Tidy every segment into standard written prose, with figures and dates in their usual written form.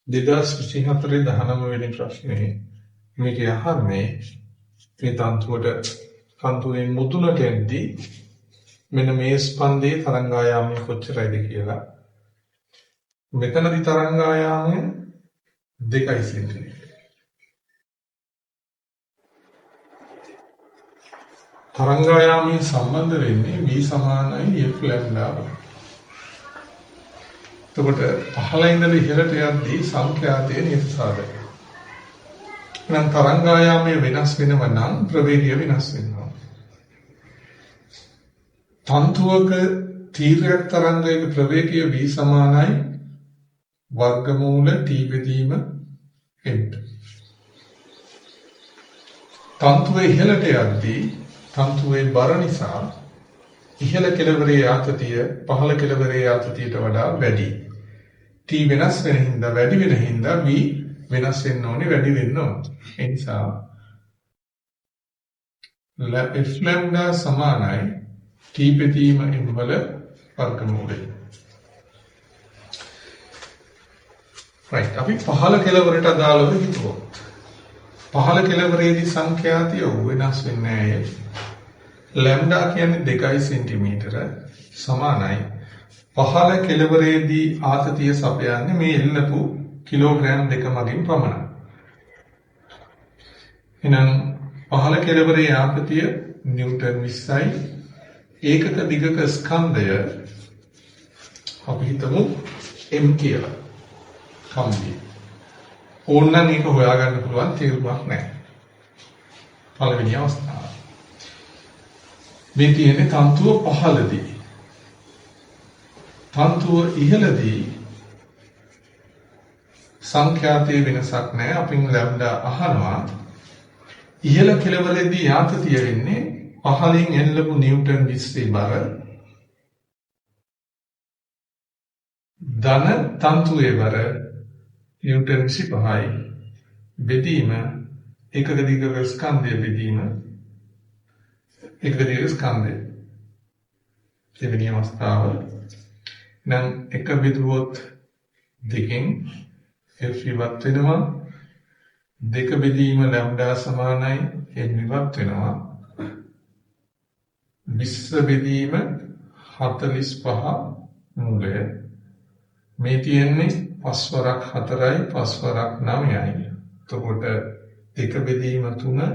2024 19 වෙනි ප්‍රශ්නේ මේක අහන්නේ මේ තන්තුවට තන්තුවේ මුදුනට එද්දී මෙන්න මේ ස්පන්දයේ තරංගායාමය කොච්චරයිද කියලා. මෙතනදී තරංගායාමය 2 සෙන්ටිමීටර. තරංගායාමයේ සම්බන්ධ වෙන්නේ v සමානයි f lambda. එතකොට පහළ ඉඳලා ඉහළට යද්දී සංඛ්‍යාතය නියත සාධකයි. එහෙනම් තරංගායාමය වෙනස් වෙනව නම් ප්‍රවේගය වෙනස් වෙනවා. තන්තුවක තීරයක් තරංගයක ප්‍රවේගය v සමානයි වර්ගමූල t බෙදීම m. තන්තුවේ ඉහළට යද්දී තන්තුවේ බර නිසා ඉහළ කෙළවරේ ආතතිය පහළ කෙළවරේ ආතතියට වඩා වැඩි. T වෙනස් වෙන හින්දා වැඩි වෙන හින්දා V වෙනස් වෙන්න ඕනේ, වැඩි වෙන්න ඕනේ. ඒ නිසා F lambda සමානයි T බෙදීම m වල වර්ගමූලය. රයිට්, අපි පහළ කෙළවරට අදාළව හිතුවොත් පහළ කෙළවරේදී සංඛ්‍යාතිය වෙනස් වෙන්නේ නැහැ. ලැම්ඩා කියන්නේ 2 සෙන්ටිමීටර සමානයි පහළ කෙළවරේදී ආතතිය සපයන්නේ මේ එල්ලපු කිලෝග්‍රෑම් 2 මගින් පමණයි. එහෙනම් පහළ කෙළවරේ ආතතිය නිව්ටන් 20යි. ඒකක දිගක ස්කන්ධය අපි හිතමු m කියලා. කම්බිය. ඕනනම් ඒක හොයාගන්න පුළුවන් තේරුමක් නැහැ. පළවෙනි අවස්ථාව. මේ තියෙන්නේ තන්තුව පහළදී. තන්තුව ඉහළදී සංඛ්‍යාතයේ වෙනසක් නැහැ. අපින් ලැම්ඩා අහනවා. ඉහළ කෙළවරේදී ආතතිය වෙන්නේ පහළින් එල්ලපු නිව්ටන් 20 බර ධන තන්තුවේ බර නිව්ටන් 25යි බෙදීම ඒකක දිගක ස්කන්ධය බෙදීම ඒකක දිගක ස්කන්ධය. දෙවෙනි අවස්ථාව නම් එක බෙදුවොත් දෙකෙන් F ඉවත් වෙනවා. දෙක බෙදීම ලැම්ඩා සමානයි M ඉවත් වෙනවා. 20 බෙදීම 45 මූලය. මේ තියෙන්නේ 5 වරක් 4යි 5 වරක් 9යි. එතකොට 2 බෙදීම 3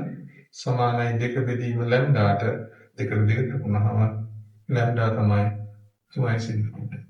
සමානයි 2 බෙදීම ලැම්ඩාට. දෙකට දෙක වුණාම ලැම්ඩා තමයි 3 සෙන්ටිමීටර.